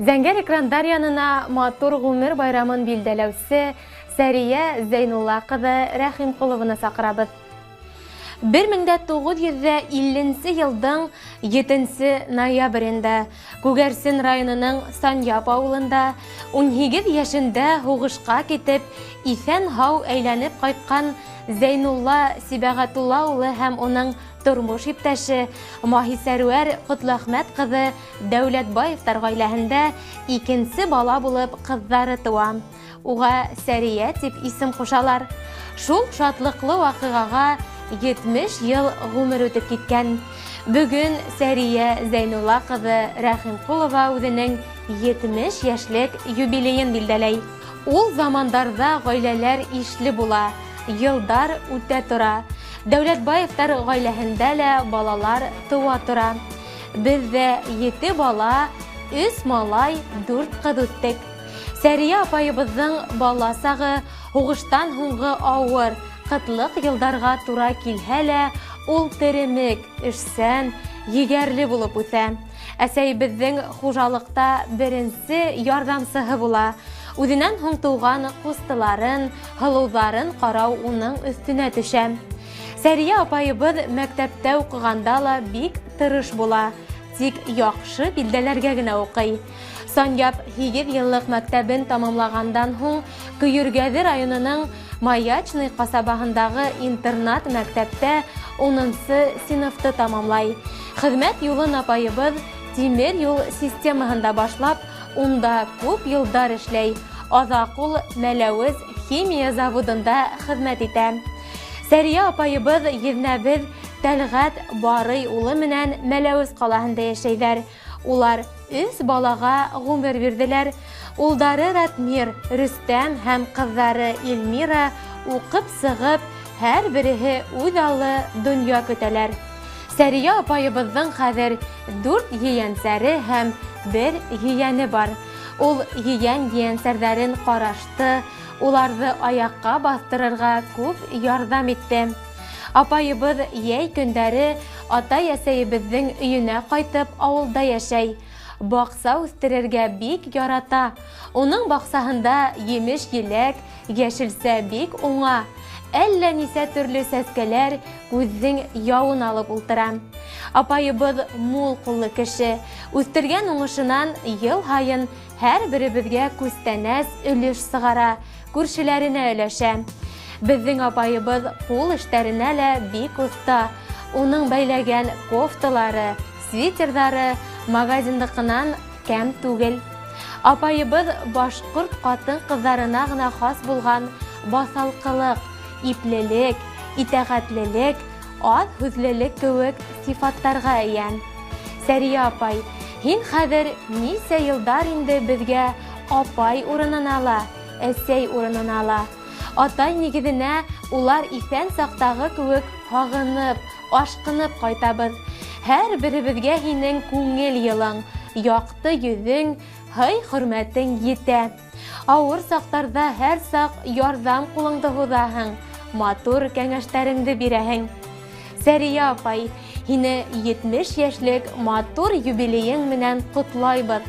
Зәңгәр экрандар янына матур ғүмер байрамын билдәләүсе Сәрия Зәйнулла ҡыҙы Рәхимҡолованы саҡырабыҙ. 1950 йылдың 7 ноябрендә Күгәрсен районының Саньяп ауылында 18 йәшендә һуғышҡа китеп, иҫән-һау әйләнеп ҡайтҡан Зәйнулла Сибәғәтулла улы һәм уның тормош иптәше Маһисәрүәр Ҡотләхмәт ҡыҙы Дәүләтбаевтар ғаиләһендә икенсе бала булып ҡыҙҙары тыуа. Уға Сәрия тип исем ҡушалар. Шул шатлыҡлы ваҡиғаға 70 йыл ғүмер үтеп киткән. Бөгөн Сәрия Зәйнулла ҡыҙы Рәхимҡулова үҙенең 70 йәшлек юбилейын билдәләй. Ул замандарҙа ғаиләләр ишле була, йылдар үтә тора. Дәүләтбаевтар ғаиләһендә лә балалар тыуа тора. Беҙ ҙә 7 бала, 3 малай, 4 ҡыҙ үҫтек. Сәрия апайыбыҙҙың бала сағы һуғыштан һуңғы ауыр, ҡытлыҡ йылдарға тура килһә лә, ул теремек, эшсән, егәрле булып үҫә. Әсәйебеҙҙең хужалыҡта беренсе ярҙамсыһы була. Үҙенән һуң тыуған ҡустыларын, һылыуҙарын ҡарау уның өҫтөнә төшә. Сәрия апайыбыҙ мәктәптә уҡығанда ла бик тырыш була, тик яҡшы билдәләргә генә уҡый. Саньяп 8 йыллыҡ мәктәбен тамамлағандан һуң Көйөргәҙе районының Маячный ҡасабаһындағы интернат мәктәптә 10-нсы синыфты тамамлай. Хеҙмәт юлын апайыбыҙ тимер юл системаһында башлап, унда күп йылдар эшләй. Аҙаҡ ул Мәләүез химия заводында хеҙмәт итә. Сәрия апайыбыҙ еҙнәбеҙ Тәлғәт Барый улы менән Мәләүез ҡалаһында йәшәйҙәр. Улар 3 балаға ғүмер бирҙеләр. Улдары Ратмир, Рөстәм һәм ҡыҙҙары Эльмира уҡып сығып, һәр береһе үҙ аллы донъя көтәләр. Сәрия апайыбыҙҙың хәҙер 4 ейәнсәре һәм 1 ейәне бар. Ул ейән-ейәнсәрҙәрен ҡарашты, уларҙы аяҡҡа баҫтырырға күп ярҙам итте. Апайыбыҙ йәй көндәре атай-әсәйебеҙҙең өйөнә ҡайтып ауылда йәшәй. Баҡса үҫтерергә бик ярата. Уның баҡсаһында емеш-еләк, йәшелсә бик уңа. Әллә нисә төрлө сәскәләр күҙҙең яуын алып ултыра. Апайыбыҙ мул ҡуллы кеше. Үҫтергән уңышынан йыл һайын һәр беребеҙгә күстәнәс өлөш сығара, күршеләренә өләшә. Беҙҙең апайыбыҙ ҡул эштәренә лә бик оҫта. Уның бәйләгән кофталары, свитерҙары магазиндыҡынан кәм түгел. Апайыбыҙ башҡорт ҡатын-ҡыҙҙарына ғына хас булған баҫалҡылыҡ, иплелек, итәғәтлелек, аҙ һүҙлелек кеүек сифаттарға эйә. Сәрия апай, һин хәҙер нисә йылдар инде беҙгә апай урынына ла, әсәй урынына ла. Атай нигеҙенә улар иҫән саҡтағы кеүек һағынып, ашҡынып ҡайтабыҙ. Һәр беребеҙгә һинең күңел йылың, яҡты йөҙөң, һый-хөрмәтең етә. Ауыр саҡтарҙа һәр саҡ ярҙам ҡулыңды һуҙаһың, матур кәңәштәреңде бирәһең. Сәрия апай, һине 70 йәшлек матур юбилейың менән ҡотлайбыҙ.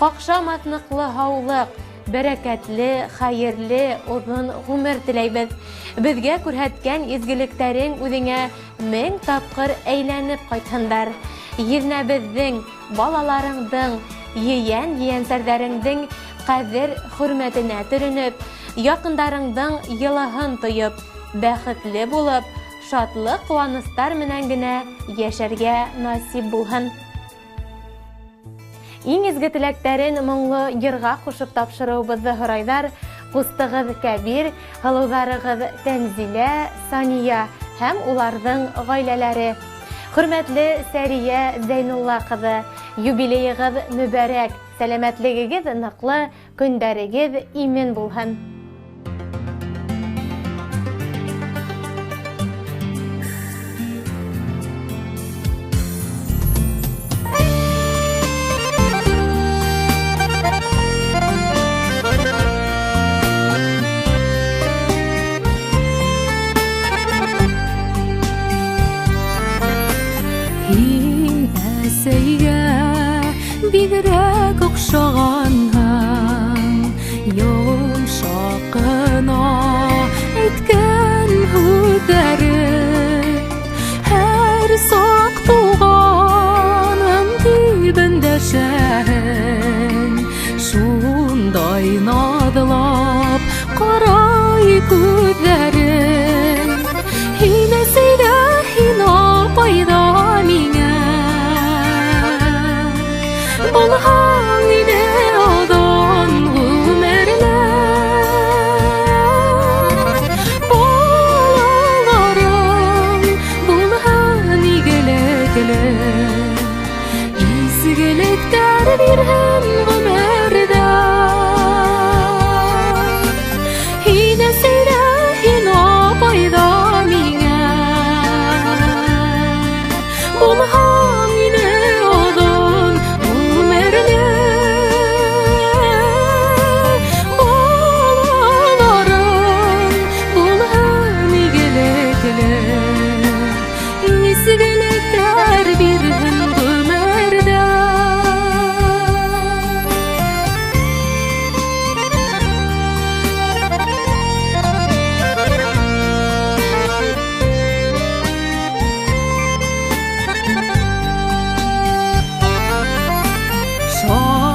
Ҡаҡшамаҫ ныҡлы һаулыҡ, бәрәкәтле, хәйерле, оҙон ғүмер теләйбеҙ. Беҙгә күрһәткән изгелектәрең үҙеңә 1000 тапҡыр әйләнеп ҡайтһындар. Еҙнәбеҙҙең, балаларыңдың, ейән-ейәнсәрҙәреңдең ҡәҙер хөрмәтенә төрөнөп, яҡындарыңдың йылыһын тойоп, бәхетле булып, шатлыҡ ҡыуаныстар менән генә йәшәргә насип булһын. Иң изге теләктәрен моңло йырға ҡушып тапшырыуыбыҙҙы һорайҙар ҡустығыҙ Кәбир, һылыуҙарығыҙ Тәнзилә, Сания һәм уларҙың ғаиләләре. Хөрмәтле Сәрия Зәйнулла ҡыҙы, юбилейығыҙ мөбәрәк, сәләмәтлегегеҙ ныҡлы, көндәрегеҙ имен булһын. Һин әсәйгә Бигерәк оҡшағанһың, йомшаҡ ҡына әйткән һүҙҙәрең. Һәр саҡ туғаным тип өндәшәһең, шундай наҙлап ҡарай күҙҙәрең. Һин әсәй ҙә, һин апай ҙа миңә, булһаң ине оҙон ғүмерле. Балаларың булһын игелекле, изгелектәр бирһен ғүмерҙә. Һин әсәй ҙә, һин апай ҙа миңә, булһаң ине оҙон ғүмерле. Балаларың булһын игелекле, изгелектәр бирһен ғүмерҙә.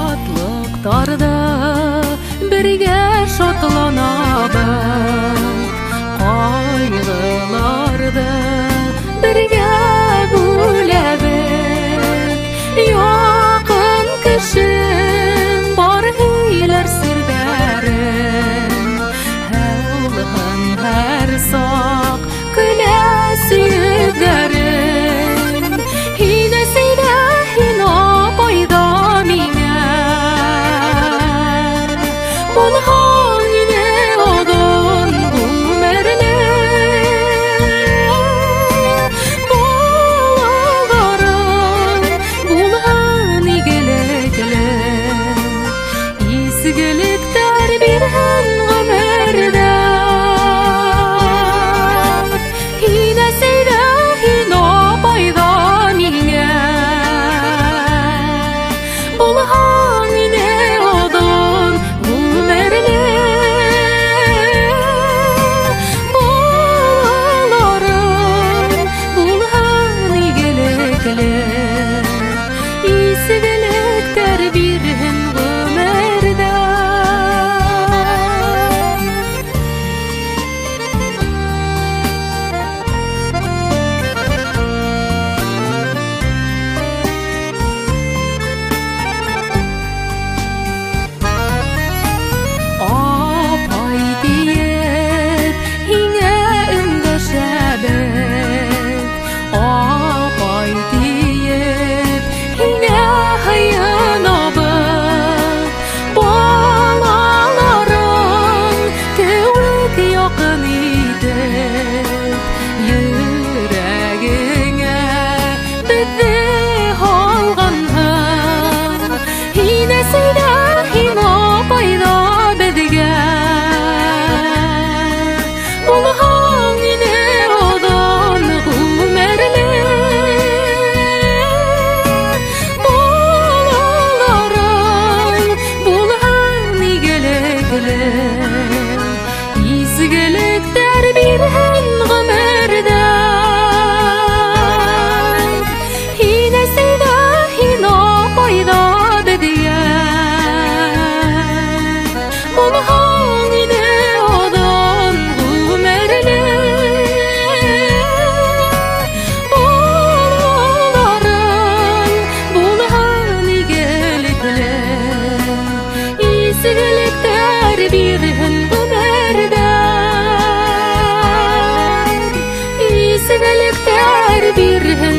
Шатлыҡтарҙы бергә шатланабыҙ, ҡайғыларҙы бергә бүләбеҙ. Яҡын кешем бар һөйләр серҙәрен, һалһын һәр саҡ көләс йөҙҙәрен. Һин әсәй ҙә, һин апай ҙа миңә, булһаң ине оҙон ғүмерле. Балаларың булһын игелекле, изгелектәр бирһен ғүмерҙә. Һин әсәй ҙә, һин апай ҙа миңә, булһаң ине оҙон ғүмерле. Балаларың булһын игелекле, изгелектәр бирһен ғүмерҙә. Апай тиеп һиңә өндәшәбеҙ, апай тиеп һиңә һыйынабыҙ. Балаларың кеүек яҡын итеп, йөрәгеңә беҙҙе һалғанһың. Һин әсәй ҙә, һин апай ҙа беҙгә, булһаң ине оҙон ғүмерле. Балаларың булһын игелекле, изгелектәр бирһен ғүмерҙә. Һин әсәй ҙә, һин апай ҙа беҙгә, булһаң ине оҙон ғүмерле. Балаларың булһын игелекле, изгелектәр бирһен ғүмерҙә. Изгелектәр бирһен.